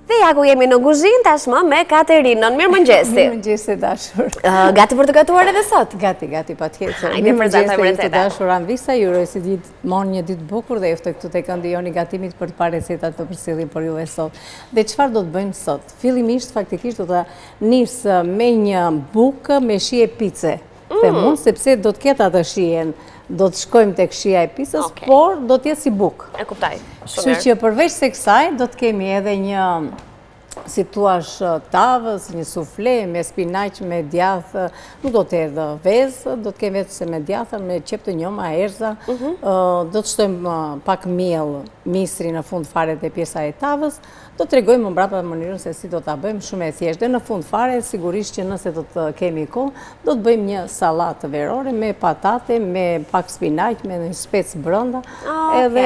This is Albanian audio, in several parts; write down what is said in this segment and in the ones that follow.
Dhe ja ku jemi në kuzhinë tashmë me Katerinën. Mirëmëngjesi. Mirëmëngjesi e dashur. Gati për të gatuar edhe sot? Gati, gati, patjetër. Mirëmëngjesi të dashur Anvisa, ju uroj si gjithmonë një ditë të bukur dhe ju ftoj këtu te këndi jonë i gatimit për të parë recetat të përsjellim për juve sot. Dhe çfarë do të bëjmë sot? Fillimisht, faktikisht, do të nis me një bukë me shije pice. Mm. Them unë, sepse do të ketë atë shijen, do të shkojmë tek shija e picës, por do të jetë si bukë. E kuptoj. Kështu që përveç se kësaj, do të kemi edhe një, si thuash, tavë, si një sufle, me spinaq, me djathë, nuk do të hedh vezë, do të kemi vetë se me djathë, me qepë të njoma, erëza, mhm. do të shtojmë pak miell misri në fund fare te pjesa e tavës, Do të tregoj më mbrapa mënyrën se si do ta bëjmë shumë e thjeshtë dhe në fund fare sigurisht që nëse do të kemi kohë, do të bëjmë një sallatë verore me patate, me pak spinaq, me një spec brenda, edhe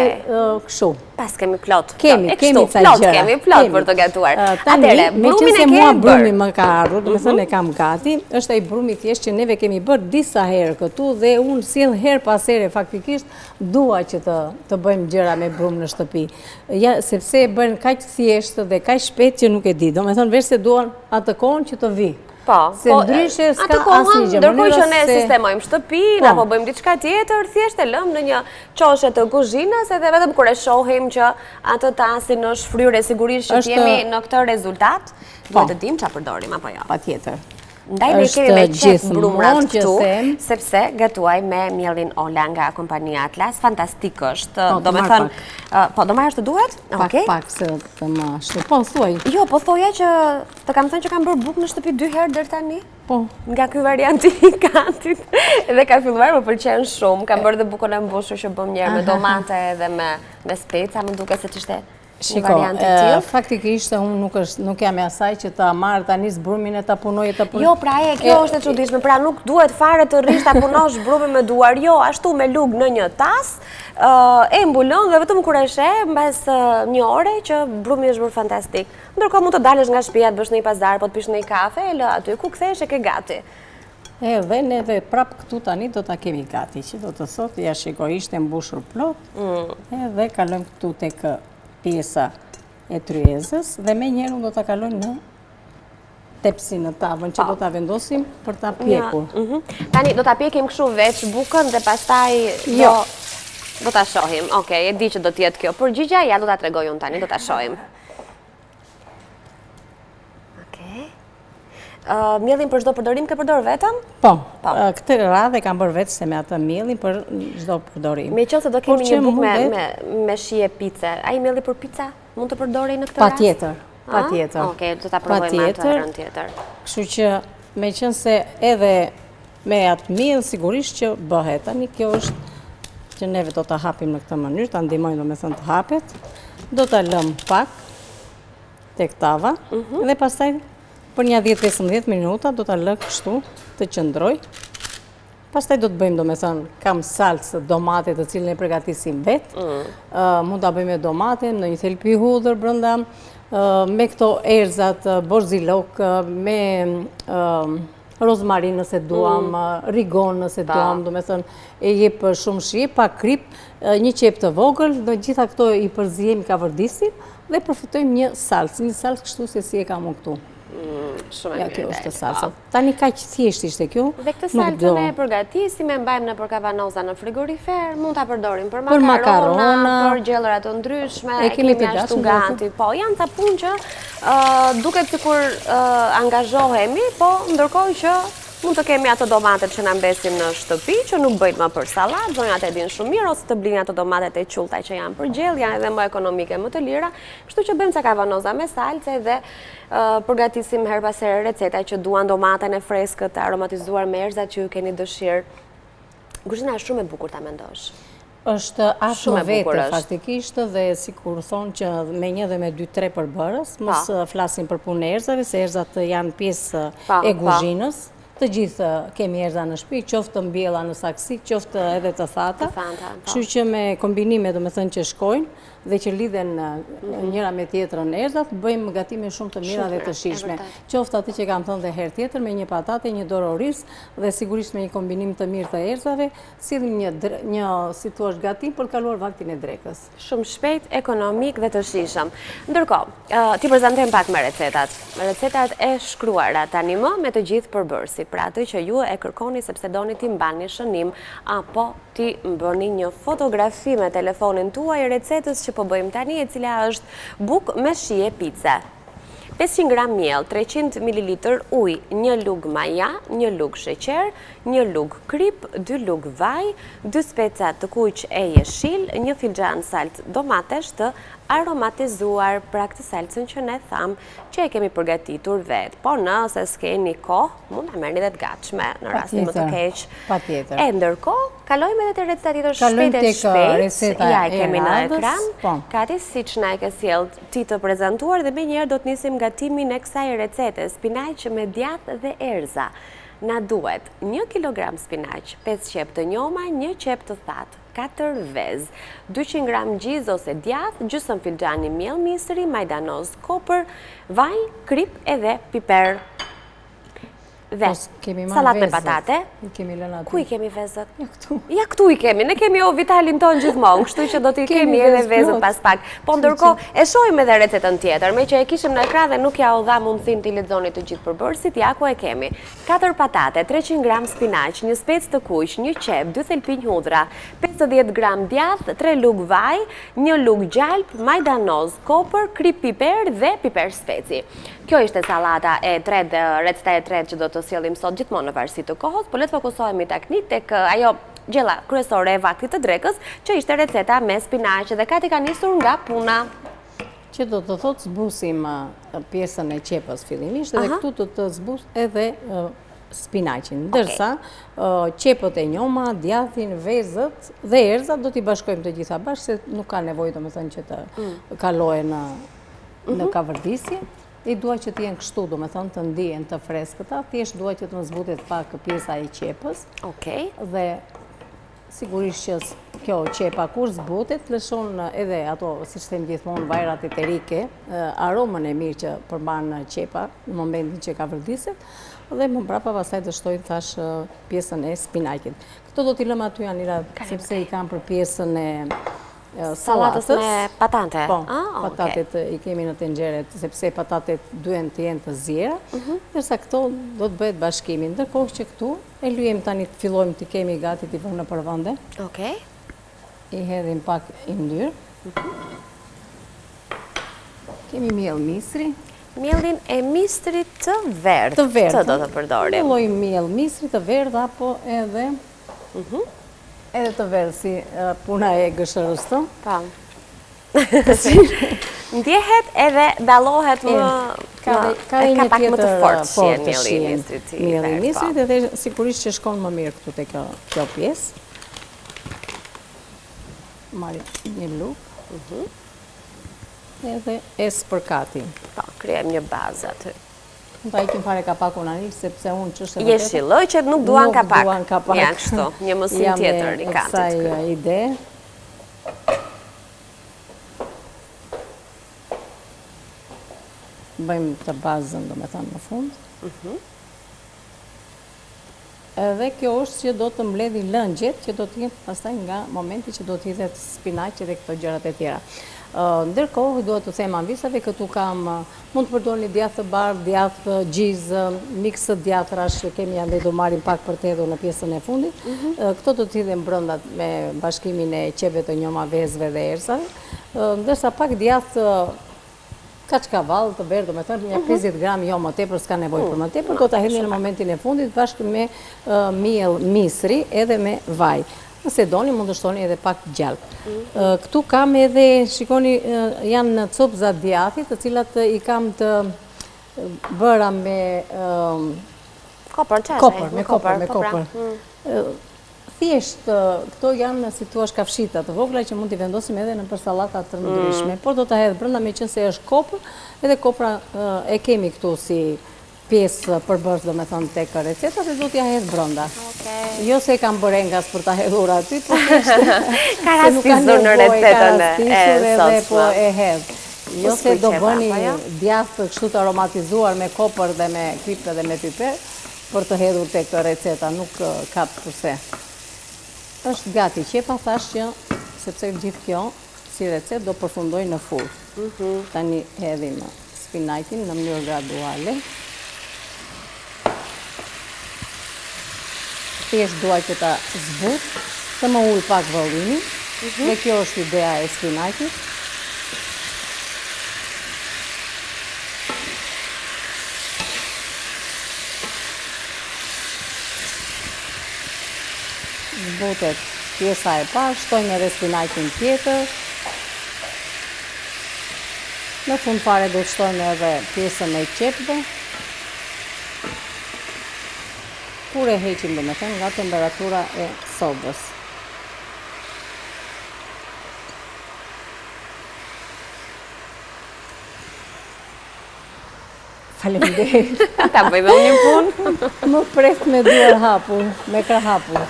kështu. Pas kemi plot. Kemi, kemi ca gjëra. Plot kemi, plot për të gatuar. Tani, meqenëse mua brumi më ka ardhur, domethënë e kam gati, është ai brumi i thjeshtë që neve kemi bërë disa herë këtu dhe unë sjell herë pas here faktikisht dua që të bëjmë gjëra me brumë në shtëpi. Ja, sepse e bëjnë kaq thjeshtë dhe kaq shpejt që nuk e di. Domethënë, veç se duan atë kohën që të vijë. Po, se po, ndryshe s'ka asnjë gjë. Ndërkohë që ne sistemojmë shtëpinë, po. apo bëjmë diçka tjetër, thjesht e lëmë në një qoshe të kuzhinës edhe vetëm kur e shohim që atë tasin është fryrë e sigurisht që jemi në këtë rezultat, po. duhet të dimë ça përdorim, apo jo. Patjetër. Ndaj ne kemi me qejf brumrat këtu, sepse gatuaj me miellin Ola nga kompania Atlas, fantastik është, po, domethënë, po, do marrësh të duhet? Pak, pak, se të ma shtu, po, thuaj. Jo, po thoja që të kam thënë që kam bërë bukë në shtëpi dy herë deri tani? Po. Nga ky varianti i gatit, dhe ka filluar, më pëlqen shumë, kam bërë dhe bukën e mbushur që bëmë njëherë me domate dhe me speca, më duket se ç'ishte Shiko, faktikisht unë nuk është, nuk jam e asaj që ta marr ta nis brumin e ta punoj e ta punoj. Jo, pra e, kjo është e çuditshme, pra nuk duhet fare të rrish ta punosh brumin me duar, jo, ashtu me lugë në një tas, e mbulon dhe vetëm kur e sheh mbas një ore që brumi është bërë fantastik. Ndërkohë mund të dalësh nga shtëpia, të bësh ndonjë pazar, po të pish ndonjë kafe, e lë aty, ku kthehesh e ke gati. Edhe neve prap këtu tani do ta kemi gati, që do të thotë, ja shiko, ishte mbushur plot, mm. edhe kalojmë këtu tek pjesa e tryezës, dhe menjëherë unë do ta kaloj në tepsi në tavën, që po. do ta vendosim për ta pjekur. Mhm. Tani, do ta pjekim kështu veç bukën dhe pastaj do, jo. do ta shohim. Okej, e di që do të jetë kjo përgjigja, ja do ta tregoj unë tani, do ta shohim. Okej. Miellin për çdo përdorim ke përdor vetëm? Po, po. këtë radhë e kam bërë vetë se me atë miellin për çdo përdorim. Meqenëse do kemi një bukë me, me shije pice, ai mielli për pica mund të përdorej në këtë rast? Patjetër, patjetër. Okej, do ta provojmë atë herën tjetër. Kështu që meqenëse edhe me atë miell sigurisht që bëhet. Tani kjo është që neve do ta hapim në këtë mënyrë, ta ndihmojmë domethënë të hapet. Do ta lëmë pak tek tava mhm. dhe pastaj për nja 10-15 minuta do ta lë kështu të qëndrojë. Pastaj do të bëjmë, domethënë, kam salcë domate të cilën e përgatisim vetë. Mm. Mund ta bëjmë me domate, në një thelpi hudhër brenda, me këto erzat, borzilok, me rozmarinë nëse duam, mm. rigon nëse duam, domethënë, e jep shumë shije, pak kripë, një qepë të vogël, dhe gjitha këto i përziejmë, kavërdisim, dhe përfitojmë një salcë, një salcë kështu se si e kam unë këtu. Mm, shumë e mirë. Ja, kjo është salca. Po. Tani kaq thjesht ishte kjo. Dhe këtë salcën e përgatisim, e mbajmë nëpër kavanoza në frigorifer, mund ta përdorim për makarona, për gjellëra të ndryshme, e kemi ashtu gati. Po, janë ca punë që duket sikur angazhohemi, po ndërkohë që mund të kemi ato domatet që na mbesin në shtëpi, që nuk bëjnë më për sallatë, zonjat e dinë shumë mirë, ose të blini ato domatet e qullta që janë për gjellë, janë edhe më ekonomike, më të lira, kështu që bëjmë ca kavanoza me salcë dhe përgatisim herë pas here receta që duan domaten e freskët, të aromatizuar me erzat që ju keni dëshirë. Kuzhina është shumë e bukur ta mendosh. Është art më vete, faktikisht, dhe sikur thonë që me një dhe me dy, tre përbërës, mos flasim për punë e erzave, se erzat janë pjesë e kuzhinës. Të gjithë kemi erëza në shtëpi, qoftë të mbjella në saksi, qoftë edhe të thata. Të thata, po. Kështu që me kombinime, domethënë që shkojnë dhe që lidhen mhm. njëra me tjetrën erëzat, bëjmë gatime shumë të mira dhe të shijshme. Qoftë atë që kam thënë dhe herë tjetër me një patate, një dorë oriz dhe sigurisht me një kombinim të mirë të erëzave, sjellim një një si thua gatim për të kaluar vaktin e drekës. Shumë shpejt, ekonomik dhe të shijshëm. Ndërkohë, t'i prezantojmë pak me recetat. Recetat e shkruara tani më me të gjithë përbërësit, pra atë që ju e kërkoni sepse doni t'i mbani shënim apo t'i bëni një fotografi me telefonin tuaj recetës që po bëjmë tani e cila është bukë me shije pice. 500 gram miell, 300 mililitër ujë, një lugë maja, një lugë sheqer, një lugë kripë, dy lugë vaj, dy speca të kuq e jeshil, një filxhan salcë domatesh të aromatizuar, pra këtë salcën që ne thamë që e kemi përgatitur vetë. Po nëse s'keni kohë, mund ta merrni dhe të gatshme në rastin më të keq. Patjetër. E ndërkohë, kalojmë edhe te receta tjetër shpejt e shpejt. Ja e kemi në ekran. Po. Kati siç na e ke sjellë ti të prezantuar dhe menjëherë do të nisim gatimin e kësaj recete, spinaq me djathë dhe erëza. Na duhet 1 kilogram spinaq, 5 qepë të njoma, 1 qepë të thatë, 4 vezë, 200 gram gjizë ose djathë, gjysëm filxhani miell misri, majdanoz kopër, vaj, kripë edhe piper. Dhe sallatë me patate. Ku i kemi vezët? Ja këtu. Ja këtu i kemi. Ne kemi o Vitalin tonë gjithmonë, kështu që do t'i kemi edhe vezët pas pak. Po ndërkohë, e shohim edhe recetën tjetër, meqë e kishim në ekran dhe nuk jua dhamë mundësinë t'i lexoni të gjithë përbërësit, ja ku e kemi. 4 patate, 300 gram spinaq, një spec të kuq, një qepë, 2 thelpinj hudhra, 50 gram djathë, 3 lugë vaj, një lugë gjalpë, majdanoz, kopër, kripë piper dhe piper speci. Kjo ishte sallata e tretë dhe receta e tretë që do të sjellim sot gjithmonë në varësi të kohës, po le të fokusohemi tani tek ajo gjella kryesore e vaktit të drekës, që ishte receta me spinaq dhe Kati ka nisur nga puna. Që do të thotë zbusim pjesën e qepës fillimisht dhe këtu do të zbus edhe spinaqin. Ndërsa qepët e njoma, djathin, vezët dhe erëzat do t'i bashkojmë të gjitha bashkë se nuk ka nevojë domethënë që të mm. kalohen në në mhm. kavërdisje. I dua që të jenë kështu, domethënë të ndihen të freskëta, thjesht dua që të më zbutet pak pjesa e qepës. Okej. Dhe sigurisht që kjo qepa kur zbutet, lëshon edhe ato, siç them gjithmonë, vajrat eterike, aromën e mirë që përmban qepa në momentin që kavërdiset, dhe më mbrapa pastaj të shtojmë thashë pjesën e spinaqit. Këto do t'i lëmë aty Anira, sepse i kam për pjesën e Sallatës me patate. Po, ah, patatet i kemi në tenxhere, sepse patatet duhen të jenë të ziera, mhm. ndërsa këto do të bëhet bashkimi. Ndërkohë që këtu, e lyejmë tani të fillojmë t'i kemi gati t'i vëmë nëpër vende. Okej. I hedhim pak yndyrë. Mhm. Kemi miell misri. Miellin e misrit të verdhë. Të verdhë. Të do të përdorim. Një lloj miell misri të verdhë apo edhe Mhm. Edhe të verdhë si puna e gërshërës të. Po. Ndjehet edhe dallohet më... Ka dhe një tjetër më të fortë shijen mielli i misrit. Mielli i misrit po. edhe sigurisht që shkon më mirë këtu te kjo pjesë. Marrim një lugë. Mhm. Edhe e spërkatim. Po, krijojmë një bazë aty. Mund ta heqim fare kapakun Ani, sepse unë ç'është e vërteta. Jeshillëqet nuk duan kapak. Nuk duan kapak. Ja, kështu, një mësim tjetër i Katit. Jam e kësaj ide. Bëjmë të bazën, domethënë, në fund. Mhm. Edhe kjo është që do të mbledhi lëngjet që do të jenë pastaj nga momenti që do të hidhet spinaqi dhe këto gjërat e tjera. Ndërkohë dua t'u them amvisave këtu kam mund të përdorni djathë të bardhë, djathë gjizë, miks djathrash që kemi andej do marrim pak për të hedhur në pjesën e fundit. Mhm. Këto do të hidhen brenda me bashkimin e qepëve të njoma, vezëve dhe erëzave. Ndërsa pak djathë Kaçkavall të verdhë, domethënë një 50 mhm. gram, jo më tepër, s'ka nevojë për më mm, tepër, do ta hedhim në momentin e fundit bashkë me miell misri edhe me vaj. Nëse doni, mund të shtoni edhe pak gjalpë. Mm. Këtu kam edhe, shikoni, janë në copëza djathi, të cilat i kam të bëra me... Kopër, çfarë? Kopër, me kopër, me po pra. kopër. Mm. Thjesht, këto janë, si thua, kafshita të vogla që mund t'i vendosim edhe nëpër sallata të ndryshme, mm. por do ta hedh brenda meqenëse është kopër, edhe kopra e kemi këtu si pjesë përbërës domethënë tek receta dhe do t'ia hedh brenda. Jo se e kam bërë enkas për ta hedhur aty, po ka rastisur në recetën e sotshme. Edhe po e hedh. Jo se do bëni jo? djathë kështu të aromatizuar me kopër dhe me kripë dhe me piper për të hedhur tek receta, nuk ka përse. Është gati qepa, thashë që sepse gjithë kjo si recetë do përfundojë në furrë. Mhm. Tani hedhim spinaqin në mënyrë graduale. Thjesht dua që ta zbut, të më ulë pak vëllimin, mhm. dhe kjo është ideja e spinaqit. Zbutet pjesa e parë, shtojmë edhe spinaqin tjetër. Në fund fare do të shtojmë edhe pjesën e qepëve. Kur e heqim, domethënë, nga temperatura e sobës. Faleminderit. Ta bëj dhe unë një punë. Më pret me duar hapur, me krah hapur.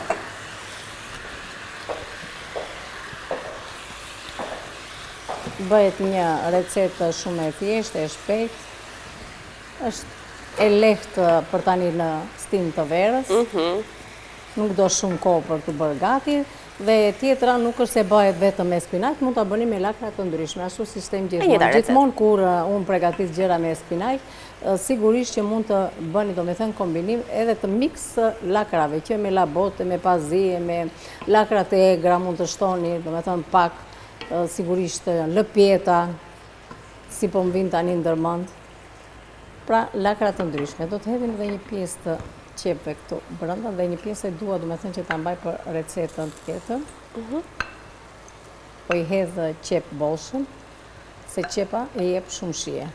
Bëhet një recetë shumë e thjeshtë, e shpejtë. Është e lehtë për tani në stinë të verës. Mhm. Nuk do shumë kohë për t'u bërë gati. Dhe tjetra nuk është se bëhet vetëm me spinaq, mund ta bëni me lakra të ndryshme, ashtu siç them gjithmonë. Gjithmonë kur uh, unë pregatis gjëra me spinaq, uh, sigurisht që mund të bëni domethënë kombinim edhe të mix lakrave, që me labote, me pazi, me lakra të egra mund të shtoni, domethënë pak, uh, sigurisht lëpjeta, si po më vijnë tani ndërmend. Pra, lakra të ndryshme. Do të hedhim dhe një pjesë të qepëve këtu brenda dhe një pjesë e dua, domethënë që ta mbaj për recetën tjetër. Mhm. Po i hedh qepë bollshëm, se qepa i jep shumë shije.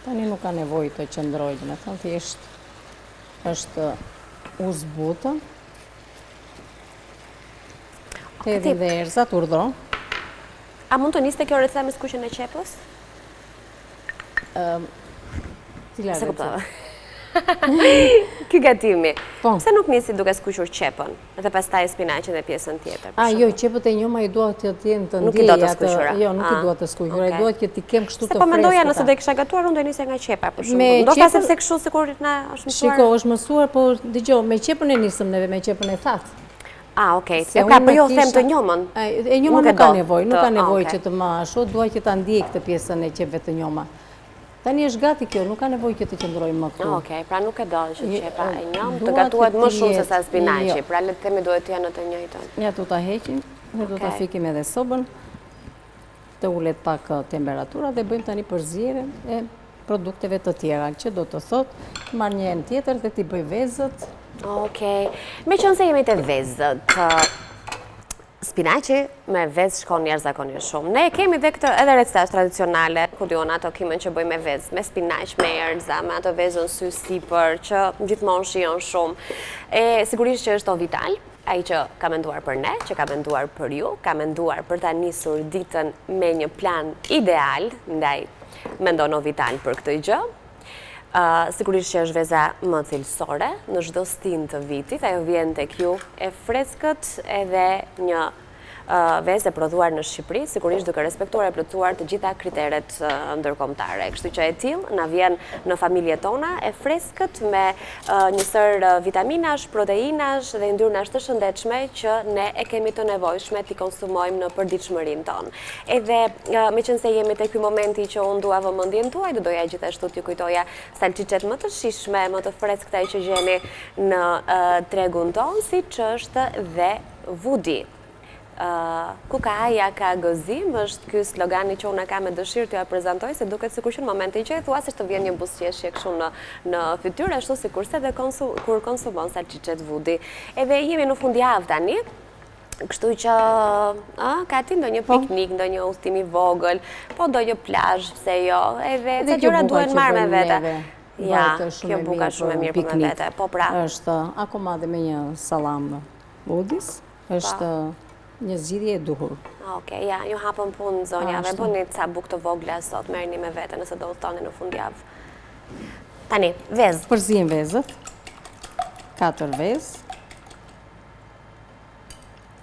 Tani nuk ka nevojë të qëndrojë, domethënë, thjesht është u zbutën. Të hedhim dhe erëzat, urdhëro. A mund të niste kjo receta me skuqjen e qepës? Cila receta? Ky gatimi. Po. Pse nuk nisi duke skuqur qepën dhe pastaj spinaqin dhe pjesën tjetër? A, jo, qepët e njoma i dua të jenë të Nuk i do të skuqura. Jo, nuk i dua të skuqura. I dua që t'i kem kështu të freskëta. Se po mendoja nëse do e kisha gatuar, unë do e nisja nga qepa, për shembull. Ndoshta sepse kështu sikur na është mësuar. Shiko, është mësuar, po dëgjo, me qepën e nisëm neve, me qepën e thatë. A, okej. E pra, po jo, them të njomën. E njoma nuk ka nevojë, nuk ka nevojë që të më ashtu, dua që ta ndjej këtë pjesën e qepëve të njoma. Tani është gati kjo, nuk ka nevojë që të qëndrojë më këtu. Okej, pra nuk e do që qepa e njomë të gatuhet më shumë se sa spinaqi, jo. pra le të themi duhet të jenë në të njëjtën. Ja, do ta heqim dhe do ta fikim edhe sobën, të ulet pak temperatura dhe bëjmë tani përzierjen e produkteve të tjera, që do të thotë, të marr një enë tjetër dhe t'i bëj vezët. Okej, meqenëse jemi te vezët, spinaqi me vezë shkon jashtëzakonisht shumë. Ne kemi dhe këtë edhe receta tradicionale, ku di unë ato kimën që bëjmë me vezë, me spinaq, me erëza, me ato vezën sy sipër, që gjithmonë shijon shumë. E sigurisht që është Ovital, Ai që ka menduar për ne, që ka menduar për ju, ka menduar për ta nisur ditën me një plan ideal, ndaj mendon Ovital për këtë gjë. Sigurisht që është veza më cilësore në çdo stinë të vitit, ajo vjen tek ju e freskët edhe një vezë e prodhuar në Shqipëri, sigurisht duke respektuar e plotësuar të gjitha kriteret ndërkombëtare. Kështu që e tillë na vjen në familjet tona e freskët me një sërë vitaminash, proteinash dhe yndyrnash të shëndetshme që ne e kemi të nevojshme t'i konsumojmë në përditshmërinë tonë. Edhe meqenëse jemi te ky momenti që unë dua vëmendjen tuaj, do doja gjithashtu t'ju kujtoja salçiçet më të shijshme, më të freskëta që gjeni në tregun tonë, siç është dhe Vudi. Ku ka aja ka gëzim, është ky slogani që unë kam me dëshirë t'jua prezantoj, se duket sikur që në momentin që e thua, se të vjen një buzëqeshje kështu në, në fytyrë, ashtu sikurse dhe konsu, kur konsumon salçiçet Vudi. Edhe jemi në fundjavë tani, kështu që, a, ka ti ndonjë po. piknik, ndonjë udhëtim i vogël, po ndonjë plazh, pse jo, edhe ca gjëra duhen marrë me vete. Ja, kjo buka shumë e mirë për me vete, po pra. Është akoma dhe me një sallam Vudis, është... një zgjidhje e duhur. Okej, ja, ju hapëm punë zonja dhe bëni ca bukë të vogla sot, merrni me vete nëse do udhëtoni në fundjavë. Tani, vezë. Përziejmë vezët. 4 vezë.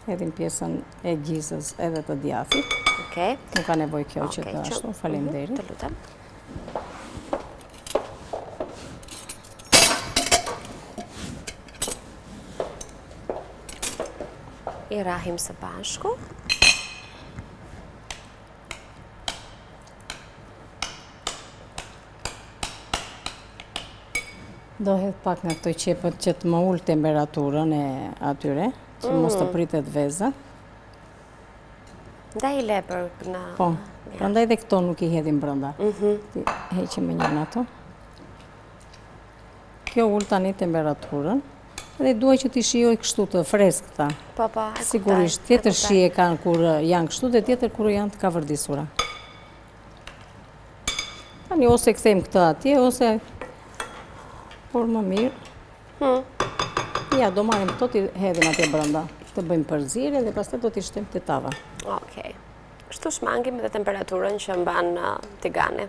Hedhim pjesën e gjizës edhe të djathit. Okej. Nuk ka nevojë kjo që të ashtu, mhm, faleminderit. Të lutem. I rrahim së bashku. Do hedh pak nga këto qepët që të më ulë temperaturën e atyre, që mos të mm. pritet veza. Ndaj i le për në... Po, prandaj dhe këto nuk i hedhim brenda. Mhm. T'i heqim mënjanë ato. Kjo ul tani temperaturën. Dhe dua që t'i shijoj kështu të freskëta. Po, po, e kuptoj. Sigurisht, tjetër shije kanë kur janë kështu dhe tjetër kur janë të kavërdisura. Tani ose kthejmë këtë atje, ose por më mirë. Hmm. Ja, do marrim këto t'i hedhim atje brenda. Të bëjmë përzierjen dhe pastaj do t'i shtojmë te tava. Okej. Kështu shmangim dhe temperaturën që mban uh, tigani.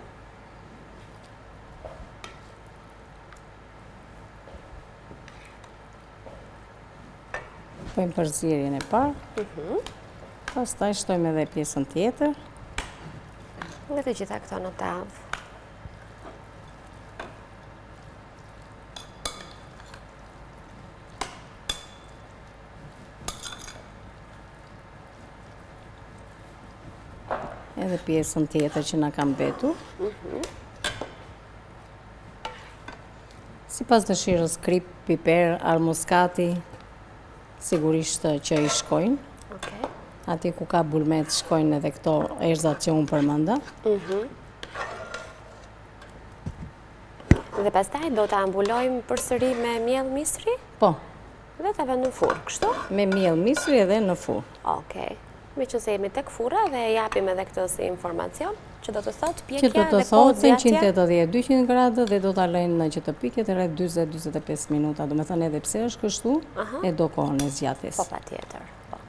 Bëjmë përzierjen e parë. Mhm. Pastaj shtojmë edhe pjesën tjetër. Dhe të gjitha këto në tavë. Edhe pjesën tjetër që na ka mbetur. Mhm. Sipas dëshirës kripë, piper, arrë muskati, sigurisht që i shkojnë. Okej. Atje ku ka bulmet shkojnë edhe këto erëzat që unë përmenda. Mhm. Dhe pastaj do ta mbulojmë përsëri me miell misri? Po. Dhe ta vëmë në furrë, kështu? Me miell misri edhe në furrë. Okej. Meqenëse jemi tek furra dhe e japim edhe këtë si informacion, që do të thotë pjekja dhe kohë zgjatja. Që do të thotë 180-200 gradë dhe do ta lënë që të piket rreth 40-45 minuta. Domethënë edhe pse është kështu, e do kohën e zgjatjes. Po, patjetër. Po.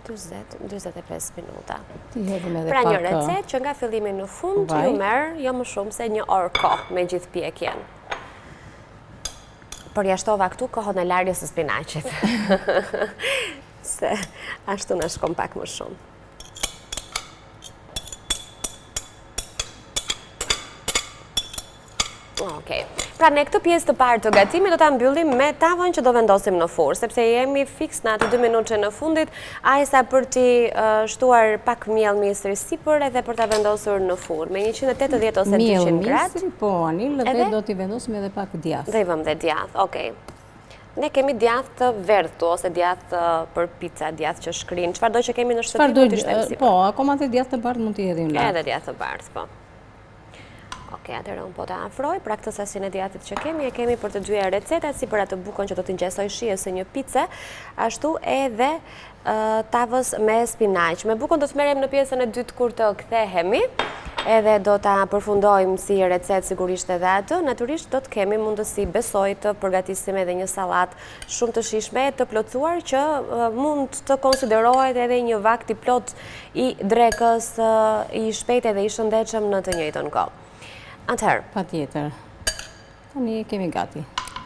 40-45 minuta. T'i hedhim edhe pra pak... Pra një recetë që nga fillimi në fund ju merr jo më shumë se një orë kohë me gjithë pjekjen. Përjashtova këtu kohën e larjes së spinaqit. Se ashtu na shkon pak më shumë. Okej. Pra ne këtë pjesë të parë të gatimit do ta mbyllim me tavën që do vendosim në furrë, sepse jemi fiks në atë 2 minutëshin e fundit, aq sa për t'i shtuar pak miell misri sipër edhe për ta vendosur në furrë, me 180 ose 200 gradë. Miell misri, po, Anil, dhe do t'i vendosim edhe pak djathë. Dhe i vëmë dhe djathë, okej. Ne kemi djathë të verdhë këtu, ose djathë për pica, djathë që shkrin, çfarëdo që kemi në shtëpi mund t'i shtojmë sipër. Po, akoma dhe djathë të bardhë mund t'i hedhim lart. Edhe djathë të bardhë, po. Ok, atëherë unë po ta afroj, pra këtë sasinë e djathit që kemi, e kemi për të dyja recetat, si për atë bukën që do t'i ngjasojë shijes së një pice, ashtu edhe tavës me spinaq. Me bukën do të merrem në pjesën e dytë kur të kthehemi, edhe do ta përfundojmë si recetë sigurisht edhe atë, natyrisht do të kemi mundësi besoj të përgatisim edhe një sallatë shumë të shijshme e të plotësuar që mund të konsiderohet edhe një vakt i plotë i drekës i shpejtë edhe i shëndetshëm në të njëjtën kohë. Atëherë. Patjetër. Tani e kemi gati.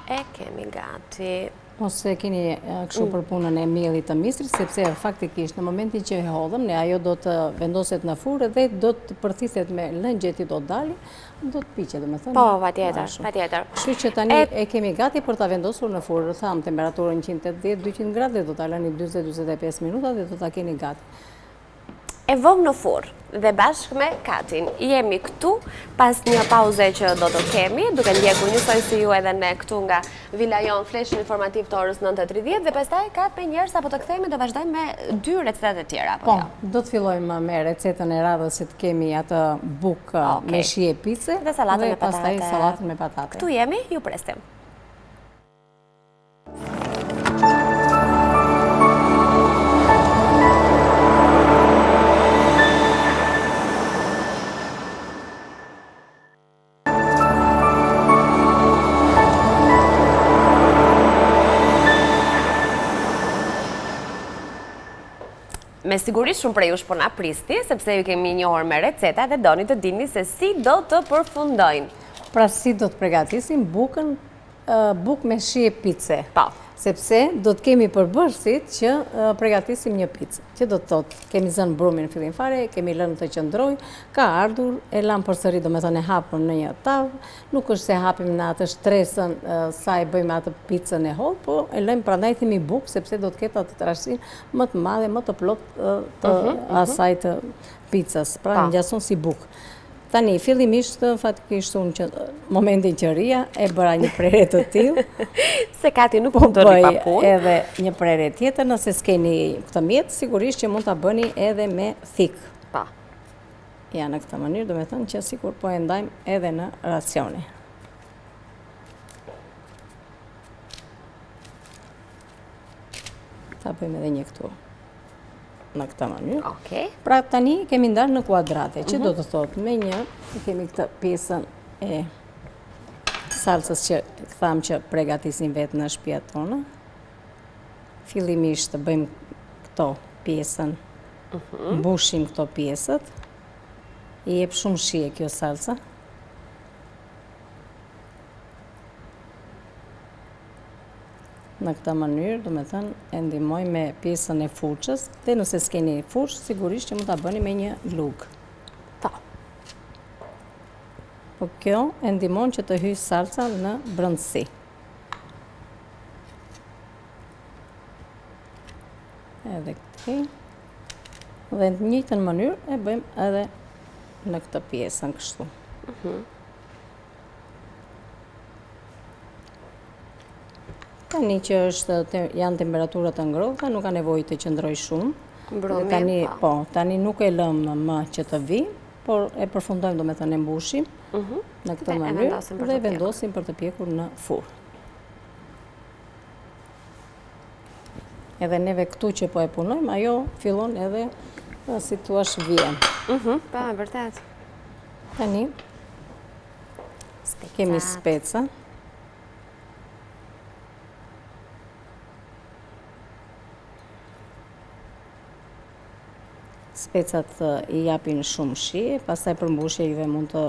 E kemi gati. Mos e keni kështu mm. për punën e miellit të misrit, sepse faktikisht në momentin që e hodhëm, ne ajo do të vendoset në furrë dhe do të përthithet me lëngjet që do të dalin, do të piqet, domethënë. Po, patjetër, patjetër. Kështu që tani e kemi gati për ta vendosur në furrë, thamë temperaturën 180-200 gradë dhe do ta lëni 40-45 minuta dhe do ta keni gati. E vëmë në furrë dhe bashkë me Katin jemi këtu pas një pauze që do të kemi, duke ndjekur njësoj si ju edhe ne këtu nga vila jonë flashin informativ të orës 9.30 dhe pastaj Kat menjëherë sapo të kthehemi do vazhdojmë me dy recetat e tjera. Po, jo? do të fillojmë me recetën e radhës që të kemi atë bukë me shije pice dhe sallatën me patate. pastaj sallatën me patate. Këtu jemi, ju presim. Me siguri shumë prej jush po na prisni, sepse ju kemi njohur me receta dhe doni të dini se si do të përfundojnë. Pra si do të pregatisim bukën, bukë me shije pice. Po. Sepse do të kemi përbërësit që pregatisim një picë. Që do të thotë, kemi zënë brumin në fillim fare, kemi lënë të qëndrojë, ka ardhur, e lamë përsëri domethënë e hapur në një tavë, Nuk është se hapim në atë shtresën sa e bëjmë atë picën e hollë, po e lëmë prandaj themi bukë, sepse do të ketë atë trashësinë më të madhe, më të plotë të mhm, mhm. asaj të picës. Pra ngjason si bukë. Tani, fillimisht, faktikisht unë që momentin që rrija, e bëra një prerje të tillë. Se Kati nuk po mund të rri pa punë. Edhe një prerje tjetër, nëse s'keni këtë mjet, sigurisht që mund ta bëni edhe me thikë. Pa. Ja, në këtë mënyrë, domethënë që sikur po e ndajmë edhe në racione. Ta bëjmë edhe një këtu në këtë mënyrë. Okej. Pra tani kemi ndarë në kuadrate, që do mhm. të thotë me një, kemi këtë pjesën e salcës që thamë që pregatisim vetë në shpijat tona. Fillimisht të bëjmë këto pjesën Mhm. Mbushim këto pjesët. I jep shumë shije kjo salca. Në këtë mënyrë, domethënë, e ndihmoj me pjesën e furçës, dhe nëse s'keni furçë, sigurisht që mund ta bëni me një lugë. Po. Po kjo e ndihmon që të hyjë salca në brendësi. Edhe këtej. Dhe në të njëjtën mënyrë e bëjmë edhe në këtë pjesën kështu. Mhm. Tani që është janë temperaturat të ngrohta, nuk ka nevojë të qëndrojë shumë. Brumi, tani, po. po, tani nuk e lëmë më që të vijë, por e përfundojmë domethënë e mbushim mhm. në këtë mënyrë dhe e vendosim për të pjekur në furrë. Edhe neve këtu që po e punojmë, ajo fillon edhe, si thua vjen. Mhm, po, e vërtetë. Tani, kemi speca. Specat i japin shumë shije, pastaj për mbushje juve mund të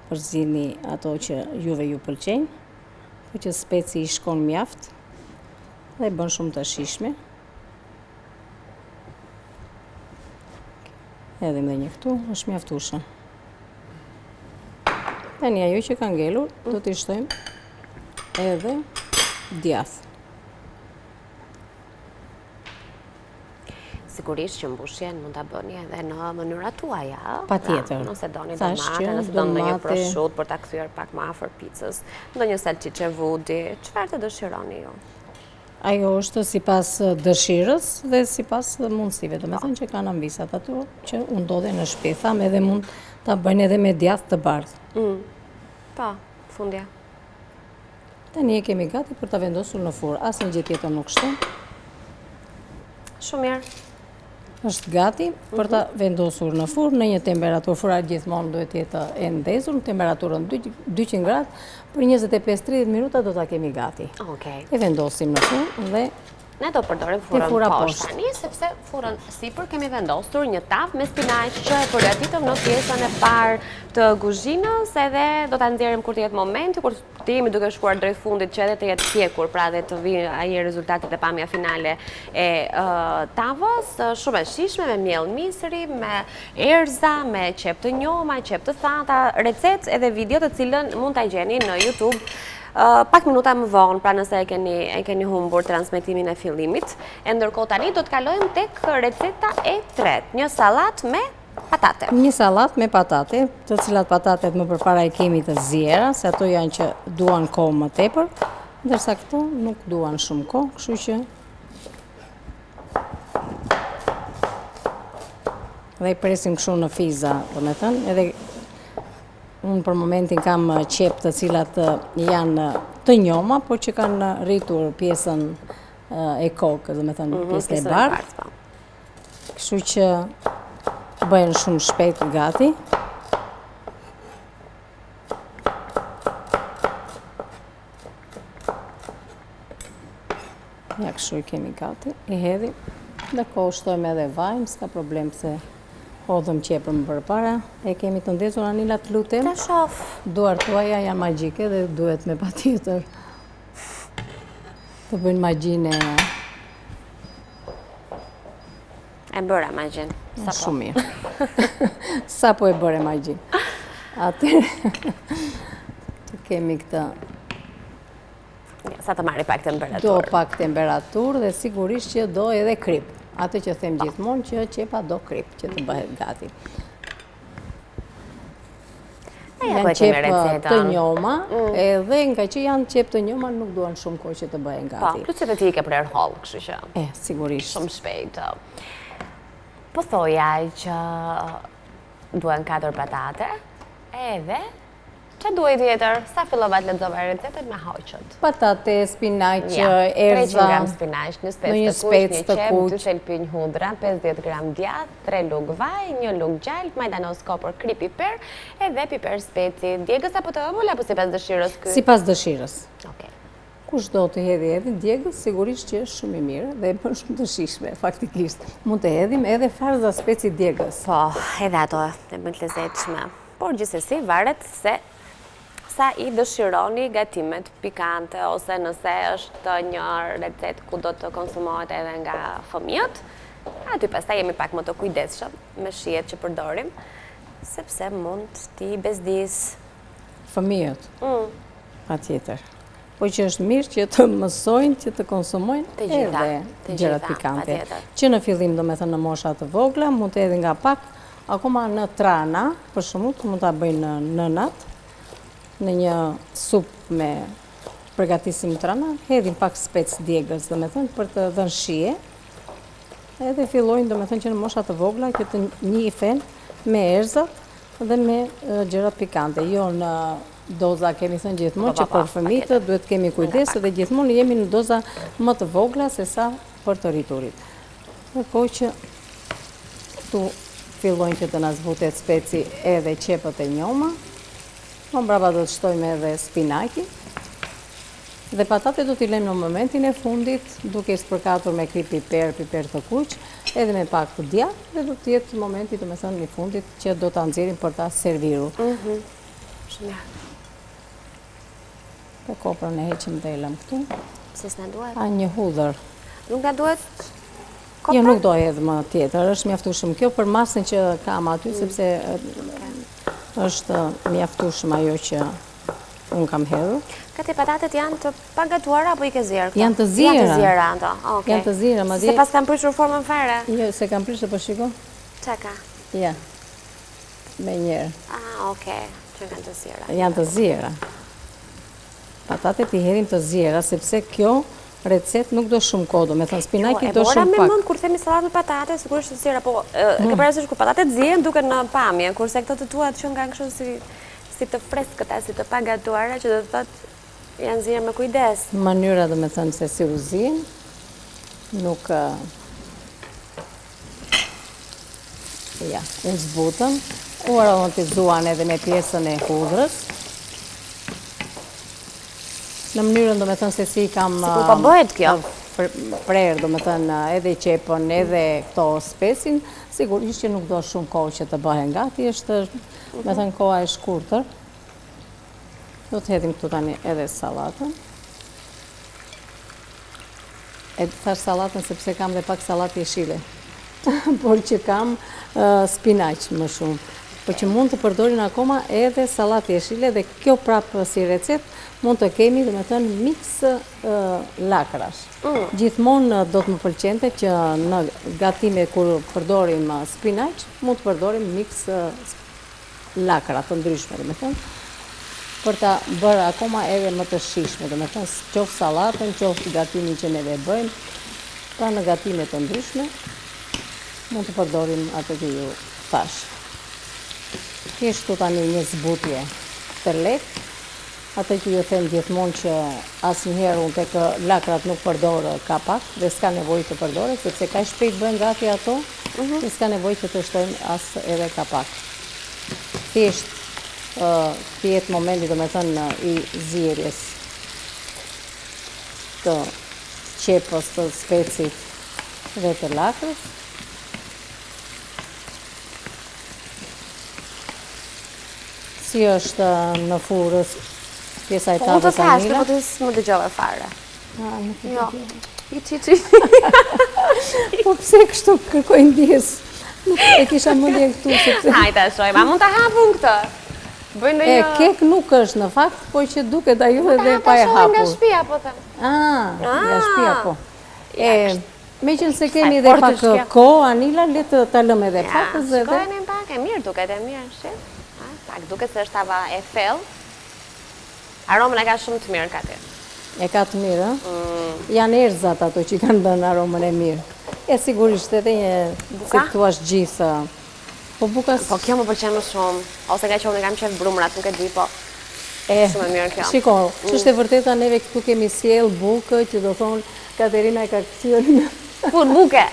përzgjidhni ato që juve ju pëlqejnë. Po që speci i shkon mjaft dhe e bën shumë të shijshme. Edhe me një këtu, është mjaftueshëm. Tani ajo që ka ngelur, do t'i shtojmë edhe djathë. Sigurisht që mbushjen mund ta bëni edhe në mënyrat tuaja, ë? Patjetër. Pra, nëse doni domate, nëse doni ndonjë proshutë për ta kthyer pak më afër picës, ndonjë salçiçe vudi, çfarë të dëshironi ju? Ajo është sipas dëshirës dhe sipas mundësive, domethënë që kanë amvisat ato që u ndodhen në shtëpi, thamë edhe mund ta bëjnë edhe me djathë të bardhë. Mm. Po, fundja. Tani e kemi gati për ta vendosur në furrë. Asnjë gjë tjetër nuk shtojmë. Shumë mirë. Është gati për ta mhm. vendosur në furrë në një temperaturë. Furra gjithmonë duhet të jetë e ndezur në temperaturën 200 gradë për 25-30 minuta do ta kemi gati. Okej. E vendosim në furrë dhe Ne do përdorim furrën poshtë tani, sepse furrën sipër kemi vendosur një tavë me spinaq që e përgatitëm në pjesën e parë të kuzhinës edhe do ta nxjerrim kur të jetë momenti, kur të jemi duke shkuar drejt fundit që edhe të jetë pjekur, pra dhe të vijë ai rezultati dhe pamja finale e tavës, shumë e shijshme me miell misri, me erëza, me qepë të njoma, qepë të thata, recetë edhe video të cilën mund ta gjeni në YouTube pak minuta më vonë, pra nëse e keni e keni humbur transmetimin e fillimit. E ndërkohë tani do të kalojmë tek receta e tretë, një sallatë me patate. Një sallatë me patate, të cilat patatet më përpara i kemi të ziera, se ato janë që duan kohë më tepër, ndërsa këto nuk duan shumë kohë, kështu që dhe i presim kështu në fiza, domethënë, edhe unë për momentin kam qepë të cilat janë të njoma, por që kanë rritur pjesën e kokës, domethënë, mhm, pjesën e bardhë. Po. Kështu që bëhen shumë shpejt gati. Ja kështu i kemi gati, i hedhim. Ndërkohë shtojmë edhe vajin, s'ka problem se hodhëm qepën më përpara. E kemi të ndezur Anila të lutem. Ta shof. Duart tuaja janë magjike dhe duhet me patjetër të bëjnë magjinë e E bëra magjinë. Sapo. Shumë mirë. Sapo e bëre magjinë. Atëherë, të kemi këtë Sa të marri pak temperaturë. Do pak temperaturë dhe sigurisht që do edhe kripë. Atë që them gjithmonë që qepa do kripë, që të bëhet gati. Janë qepë të njoma, mm. edhe nga që janë qepë të njoma, nuk duan shumë kohë që të bëhen po, gati. Po, plus që ti i ke prerë hollë, kështu që. E, sigurisht. Shumë shpejt. Po thoja që duhen 4 patate, edhe Ça duhej tjetër? Sa fillova të lexova recetën ma hoqët. Patate, spinaq, erëza. 300 gram spinaq, një spec të kuq, një qepë, dy thelpinj hudhra, 50 gram djathë, 3 lugë vaj, një lugë gjalpë, majdanoz kopër, kripë piper, edhe piper speci. Djegës apo të ëmbël apo sipas dëshirës ky? Sipas dëshirës. Okej. Kush do të hedhi edhe djegës, sigurisht që është shumë i mirë dhe e bën shumë të shijshme, faktikisht. Mund të hedhim edhe farëza speci djegës. Po, edhe ato e bëjnë të lezetshme. Por gjithsesi varet se sa i dëshironi gatimet pikante ose nëse është një recetë ku do të konsumohet edhe nga fëmijët. Aty pastaj jemi pak më të kujdesshëm me shijet që përdorim, sepse mund t'i bezdisë. Fëmijët? Mm. Patjetër. Po që është mirë që të mësojnë që të konsumojnë edhe gjërat pikante. Që në fillim, domethënë në mosha të vogla, mund të edhe nga pak, akoma në trana, për shembull, mund ta bëjnë nënat, në një supë me përgatisim trana, hedhim pak spec djegës, domethënë, për të dhënë shije, edhe fillojnë, domethënë, që në mosha të vogla, që të njihen me erëzat dhe me gjërat pikante, jo në doza kemi thënë gjithmonë që për fëmijët duhet kemi kujdes dhe gjithmonë jemi në doza më të vogla se sa për të rriturit. Ndërkohë që këtu fillojnë që të na zbutet speci edhe qepët e njoma, më mbrapa do të shtojmë edhe spinaqin, dhe patatet do t'i lëmë në momentin e fundit, duke i spërkatur me kripë piper, piper të kuq, edhe me pak djathë, dhe do të jetë momenti domethënë i fundit që do ta nxjerrim për ta servirur. Mhm. Shumë mirë. Po koprën e heqim dhe e lëmë këtu. Pse s'na duhet? A një hudhër. Nuk na duhet kopër? Jo, nuk do hedh më tjetër, është mjaftueshëm. Kjo për masën që kam aty, mm. sepse është mjaftueshëm ajo që unë kam hedhur. Kati patatet janë të pagatuara apo i ke zier këto? Janë të ziera. Janë të ziera ato. Okej. Janë të ziera, madje. S'e paskan prishur formën fare. Jo, s'e kanë prishur, po shiko. Ça ka? Ja. Menjëherë. Ah, okej. Që janë të ziera. Janë të ziera. Patatet i hedhim të ziera, sepse kjo recetë nuk do shumë kohë, domethënë spinaqi jo, do shumë pak. E mora me mend kur themi sallatë me patate, sigurisht të ziera, po e ke mm. parasysh kur patatet zihen duken në pamje, kurse këto të tuat që nga kështu si si të freskëta, si të pagatuara, që do të thotë janë zier me kujdes. Mënyra domethënë se si u zien, nuk Ja, u zbutën, u aromatizuan edhe me pjesën e hudhrës. Në mënyrën, domethënë, se si kam... Si po bëhet kjo? Prerë, domethënë, edhe qepën, edhe këto specin, sigurisht që nuk do shumë kohë që të bëhen gati, është, domethënë, koha e shkurtër. Do të hedhim këtu tani edhe sallatën. E thashë sallatën sepse kam dhe pak sallatë jeshile, por që kam spinaq më shumë. Po që mund të përdorin akoma edhe sallatë jeshile dhe kjo prapë si recetë mund të kemi, domethënë, miks lakrash. Mm. Gjithmonë do të më pëlqente që në gatime kur përdorim spinaq, mund të përdorim miks lakra të ndryshme, domethënë, për ta bërë akoma edhe më të shijshme, domethënë, qoftë sallatën, qoftë gatimin që neve bëjmë, pra në gatime të ndryshme, mund të përdorim atë që ju thashë. Kështu tani një zbutje të lehtë, atë që ju them gjithmonë që asnjëherë unë tek lakrat nuk përdor kapak dhe s'ka nevojë të përdoret, sepse kaq shpejt bëhen gati ato, mhm. që s'ka nevojë që të shtojmë as edhe kapak. Thjesht të jetë momenti, domethënë, i zierjes të qepës, të specit. Dhe të lakrës. Si është në furrë pjesa e po, tavës Anila? Po, unë të thashë, po ti s'më dëgjove fare. Ah, nuk e jo. I qi qi. Po pse kështu kërkoj ndjesë? Nuk e kisha mendjen këtu, sepse... Hajde ta shohim, a mund ta hap unë këtë? Bëj ndonjë... E, kek nuk është në fakt, po që duket ajo edhe pa e hapur. Nga shpia, po them. Ah, nga shpia, po. E, meqenëse kemi edhe pak kohë, Anila, le të ta lëmë edhe pak, dhe dhe... Shikojeni pak, e mirë duket, e mirë, shih. Pak duket se është tava e thellë. Aromën e ka shumë të mirë, Kati. E ka të mirë, ë? Mm. Janë erëzat ato që kanë dhënë aromën e mirë. E sigurisht edhe një, si thua gjithë, Po buka... Po kjo më pëlqen më shumë, ose ngaqë unë kam qejf brumrat, nuk e di, po e, shumë e mirë kjo. Shiko, mm. ç'është e vërteta neve këtu kemi sjellë bukë, që do thonë Katerina e ka kthyer në Furrë buke.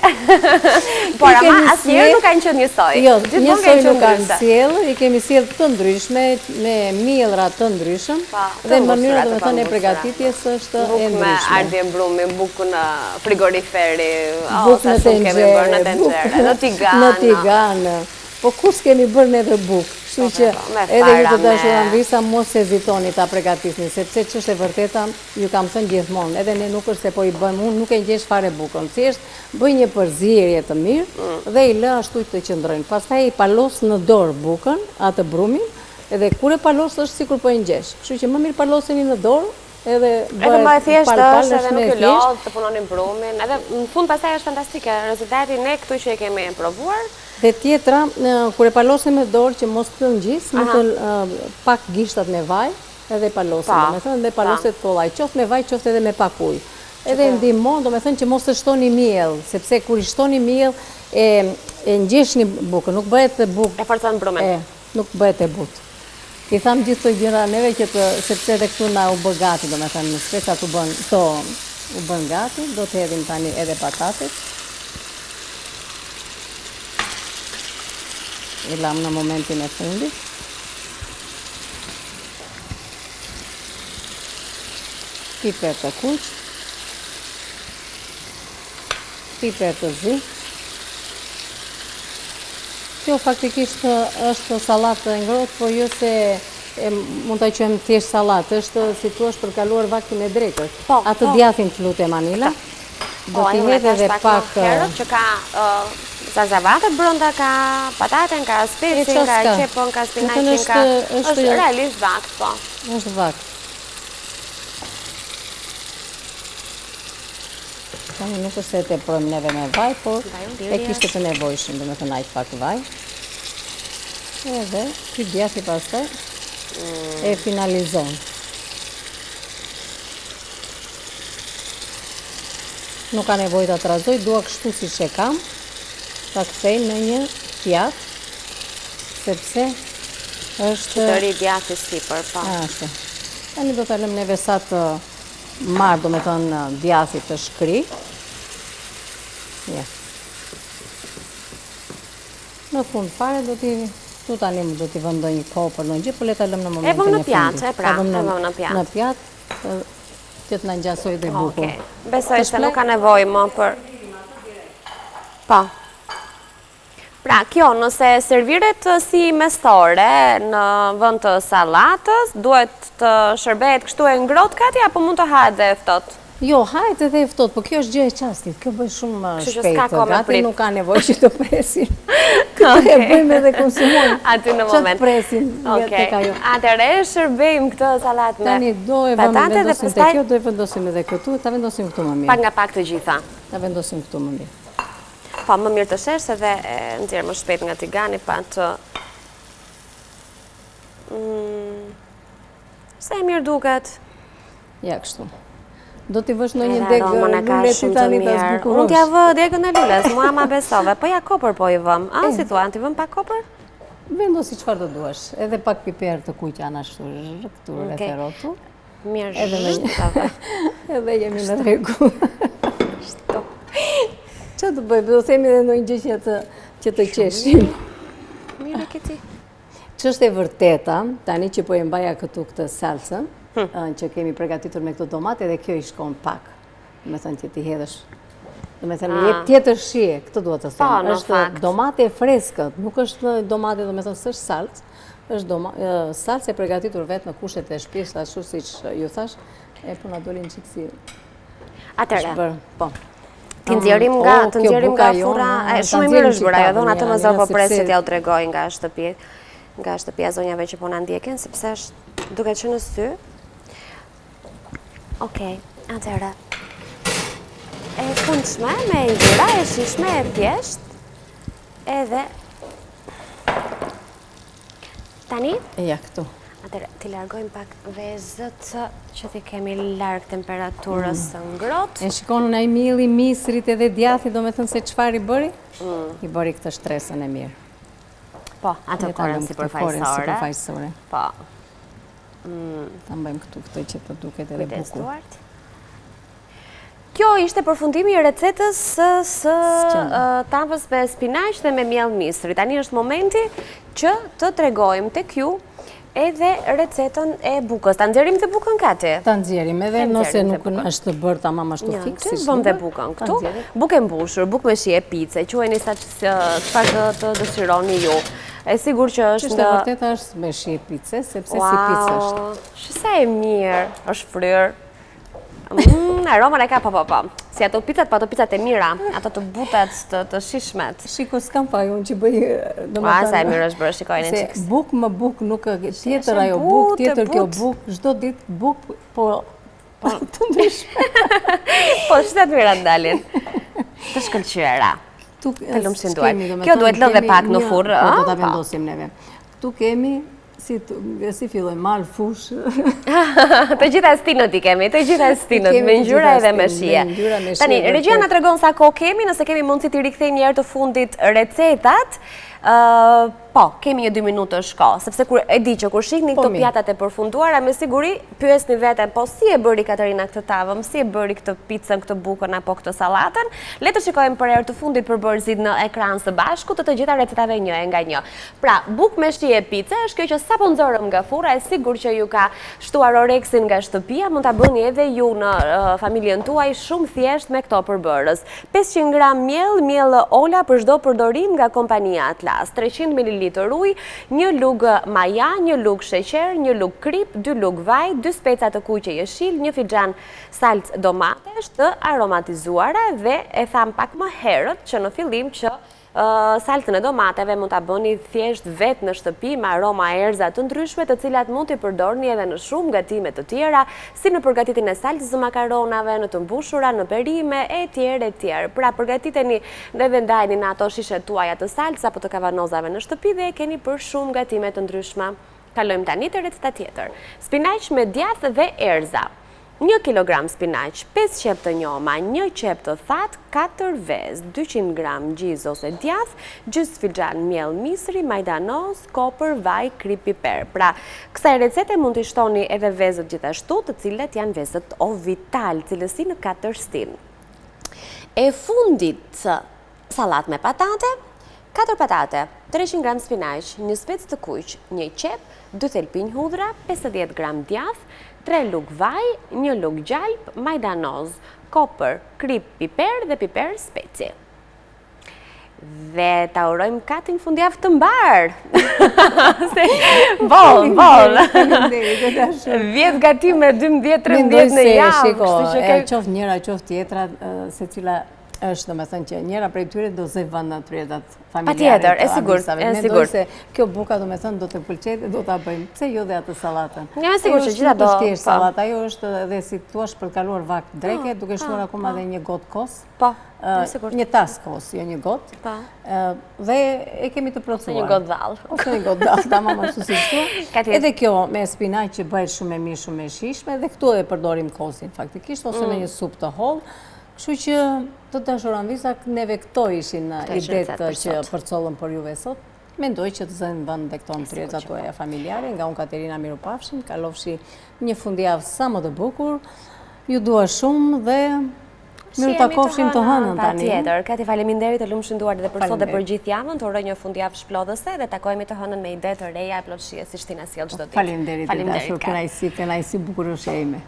Por ama asnjëherë nuk kanë qenë njësoj. Jo, njësoj nuk kanë sjellë, i kemi sjellë të ndryshme, me miellra të ndryshëm, po, dhe mënyra domethënë e pregatitjes është e ndryshme. Bukë me ardhje brumi, bukë në frigoriferi, bukë në tenxhere, në tigan. Në tigan. Po ku s'kemi bërë neve bukë, kështu po, që po, po, edhe ju të dashur amvisa mos hezitoni ta pregatisni, sepse ç'është e vërteta, ju kam thënë gjithmonë, edhe ne nuk është se po i bëjmë, unë nuk e ngjesh fare bukën, thjesht bëj një përzierje të mirë mm. dhe i lë ashtu të qëndrojnë. Pastaj i palos në dorë bukën, atë brumin, edhe kur e palos është sikur po e ngjesh. Kështu që më mirë paloseni në dorë, Edhe Edhe më e thjeshtë është, edhe nuk ju lodh të punoni brumin, edhe në fund pastaj është fantastike, rezultati ne këtu që e kemi provuar. Dhe tjetra, kur e palosim me dorë që mos të ngjisë, mund të pak gishtat me vaj, edhe e palosim, domethënë, dhe paloset kollaj, qoftë me vaj, qoftë edhe me pak ujë. Edhe ndihmon, domethënë që mos të shtoni miell, sepse kur i shtoni miell, e ngjeshni bukën, nuk bëhet bukë. E forcon brumin. Nuk bëhet e butë. I thamë gjithë këto gjëra neve që të, sepse edhe këtu na u bë gati, domethënë specat u bënë, këto u bënë gati, do të hedhim tani edhe patatet. I lamë në momentin e fundit. Piper të kuq. Piper të zi. Kjo faktikisht është sallatë e ngrohtë, po jo se mund ta quajmë thjesht sallatë, është si thua për kaluar vaktin e drekës. Po, Atë po. djathin të lutem Anila. Do po, t'i hedh edhe pak që ka zarzavatet brenda, ka pataten, ka specin, ka qepën, ka spinaqin, ka është realisht vakt, po. Është vakt. Tani nuk është se e teprojmë neve me vaj, por e kishte të nevojshëm, domethënë aq pak vaj. Edhe, ky djathi pastaj mm. e finalizon. Nuk ka nevojë ta trazoj, dua kështu siç e kam, ta kthej në një pjatë, sepse është... Që të rri djathi sipër, po. Ashtu. Tani do ta lëmë neve sa të marrë, domethënë, djathi të shkrijë. Ja. Në fund fare do t'i tu tani do t'i vëmë ndonjë kopër, ndonjë gjë, po le ta lëmë në momentin e fundit. E vëmë në pjatë, e pra, e vëmë në pjatë. Në pjatë, që të na ngjasojë dhe bukur. Okej. Besoj se nuk ka nevojë më për Po. Pra, kjo nëse serviret si mestore në vend të sallatës, duhet të shërbehet kështu e ngrohtë Kati apo mund të hahet dhe e ftohtë? Jo, hahet edhe e ftohtë, po kjo është gjë e çastit, kjo bëhet shumë shpejt, gati nuk ka nevojë që të presim. Këtë e bëjmë edhe konsumojmë. Aty në moment. Që të presim tek ajo. Atëherë e shërbejmë këtë sallatë me Tani do e vendosim te kjo, do e vendosim edhe këtu, ta vendosim këtu më mirë. Pak nga pak të gjitha. Ta vendosim këtu më mirë. Po, më mirë të shesh edhe e nxjerr më shpejt nga tigani pa të... Mm, sa e mirë duket? Ja, kështu. Do t'i vësh ndonjë degë lule ti tani ta zbukurosh. Unë t'ia vë degën e lules, mua ma besove. Po ja kopër po i vëmë. A, si thua, t'i vëmë pak kopër? Vendosi çfarë të duash. Edhe pak piper të kuq anash këtu rreth e rrotull. Mirë, edhe në Edhe jemi në rregull. Shto. Ça të bëjmë, do themi edhe ndonjë gjë që të, që të qeshim. Mirë e ke ti. Ç'është e vërteta, tani që po e mbaja këtu këtë salsën, hm. që kemi pregatitur me këto domate, edhe kjo i shkon pak. Domethënë që t'i hedhësh. Domethënë, ah. jep tjetër shije, këtë dua të them. Po, është domate e freskët, nuk është domate, domethënë, s'është salcë, është salcë e pregatitur vetë në kushtet e shpisë, ashtu siç ju thashë, e po na doli një çikë si... Atëherë, po. T'i nxjerrim nga, oh, të nxjerrim nga furra, shumë e mirë është bërë ajo, dhe unë atë mezi po pres që t'jua tregoj nga shtëpi, nga shtëpia zonjave që po na ndjekin, sepse është duke qenë në sy. Okej, atëherë. E këndshme, me ngjyra, e shijshme, e thjeshtë, edhe Tani? Ja, këtu. Atëherë, t'i largojmë pak vezët që t'i kemi larg temperaturës mm. së ngrohtë. E shikon ai mielli i misrit edhe djathi, domethënë se çfarë i bëri? Mm. I bëri këtë shtresën e mirë. Po, atë koren sipërfaqësore. Po. Mm. Ta mbajmë këtu këtë që të duket edhe bukur. Kjo ishte përfundimi i recetës së tavës me spinaq dhe me miell misri. Tani është momenti që të tregojmë tek ju edhe recetën e bukës. Ta nxjerrim dhe bukën Kati? Ta nxjerrim edhe nëse nuk është bërë tamam ashtu fiks. Të vëmë dhe bukën këtu. Bukë e mbushur, bukë me shije pice, quajeni sa çfarë të dëshironi ju. E sigurt që është... Që është e vërteta është me shije pice, sepse si pice është. Sa e mirë, është fryrë. Mm, aromën e ka, po, po, po. Si ato picat, po ato picat e mira, ato të butat, të, të shijshmet. Shiko, s'kam faj unë që bëj, domethënë... sa e mirë është bërë, shikojeni një çikë. Bukë më bukë, nuk tjetër ajo bukë, tjetër kjo bukë, çdo ditë bukë, po, po të ndryshme. Po, sa të mira të dalin. Të shkëlqyera. Të lumshin duart. Kjo duhet lënë dhe pak në furrë. Po, do ta po. vendosim neve. Këtu kemi Si, si filloj, mal, fushë. Të gjitha stinët i kemi, të gjitha stinët, me ngjyra edhe me shije. Tani, regjia na tregon sa kohë kemi, nëse kemi mundësi t'i rikthejmë një herë të fundit recetat, po, kemi një dy minutësh kohë, sepse kur e di që kur shihni po, këto pjatat e përfunduara, me siguri pyesni veten, po si e bëri Katerina këtë tavën, si e bëri këtë picën, këtë bukën apo këtë sallatën, le të shikojmë për herë të fundit përbërësit në ekran së bashku të të gjitha recetave një e nga një. Pra, bukë me shije pice është kjo që sapo nxorëm nga furra, e sigurt që ju ka shtuar oreksin nga shtëpia, mund ta bëni edhe ju në familjen tuaj shumë thjesht me këto përbërës. 500 gram miell, miell Ola për çdo përdorim nga kompania Atlas, 300 mililitër ujë, një lugë maja, një lugë sheqer, një lugë kripë, dy lugë vaj, dy speca të kuq e jeshil, një filxhan salcë domatesh të aromatizuara dhe e thamë pak më herët që në fillim që Salcën e domateve mund ta bëni thjesht vetë në shtëpi me aroma e erëza të ndryshme, të cilat mund t'i përdorni edhe në shumë gatime të tjera, si në përgatitjen e salcës së makaronave, në të mbushura, në perime, etj, etj. Pra, përgatiteni dhe ndajeni në ato shishet tuaja të salcës apo të kavanozave në shtëpi dhe e keni për shumë gatime të ndryshme. Kalojmë tani te receta tjetër. Spinaq me djathë dhe erëza. Një kilogram spinaq, pesë qepë të njoma, një qepë të thatë, katër vezë, 200 gram gjizë ose djathë, gjysmë filxhan miell misri, majdanoz, kopër, vaj, kripë, piper. Pra, kësaj recete mund t'i shtoni edhe vezët gjithashtu, të cilat janë vezët Ovital, cilësi në katër stinë. E fundit, Sallatë me patate, 4 patate, 300 gram spinaq, një spec të kuq, një qepë, 2 thelpinj hudhra, 50 gram djathë, 3 lugë vaj, një lugë gjalpë, majdanoz, kopër, kripë, piper dhe piper speci. Dhe ta urojmë Katin fundjavë të mbarë. Boll, boll. 10 gatime, 12, 13 në javë. Shiko, qoftë njëra, qoftë tjetra, secila është, domethënë që njëra prej tyre do zë vend në tryezat familjare. Patjetër, e sigurt, e sigurt. Mendoj se kjo buka domethënë do të pëlqejë dhe do ta bëjmë. Pse jo dhe atë sallatën? Jam e sigurt që gjitha do. Është thjesht po. sallata, ajo është edhe si thua për të kaluar vakt dreke, po, duke shtuar po, akoma dhe një gotë kos. Po, e sigurt. Një tas kos, jo një gotë. Po. Dhe e kemi të plotësuar. Ose një gotë dhallë. Ose një gotë dhallë, tamam ashtu siç thua. Edhe kjo me spinaq që bëhet shumë e mirë, shumë e shijshme, dhe këtu e përdorim kosin faktikisht, ose me mm. një supë të hollë. Kështu që të dashur amvisa, neve këto ishin idetë që përcollëm për juve sot. Mendoj që të zënë vend dhe këto në tryezat tuaja familjare, nga unë Katerina mirupafshim, kalofshi një fundjavë sa më të bukur. Ju dua shumë dhe mirutakofshim të hënën tani. Patjetër, Kati faleminderit të lumshin duart dhe për sot dhe për gjithë javën, të uroj një fundjavë shplodhëse dhe takohemi të hënën me ide të reja e plot shije siç ti na sjell çdo ditë. Faleminderit, e dashur, kënaqësi, kënaqësi bukuroshja ime.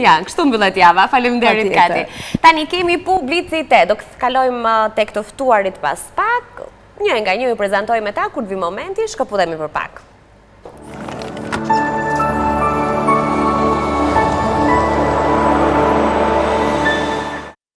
Ja, kështu mbyllet java. Faleminderit Kati. Tani kemi publicitet. Do të kalojmë uh, tek të ftuarit pas pak. Një nga një ju prezantoj me ta kur të vi momenti, shkëputemi për pak.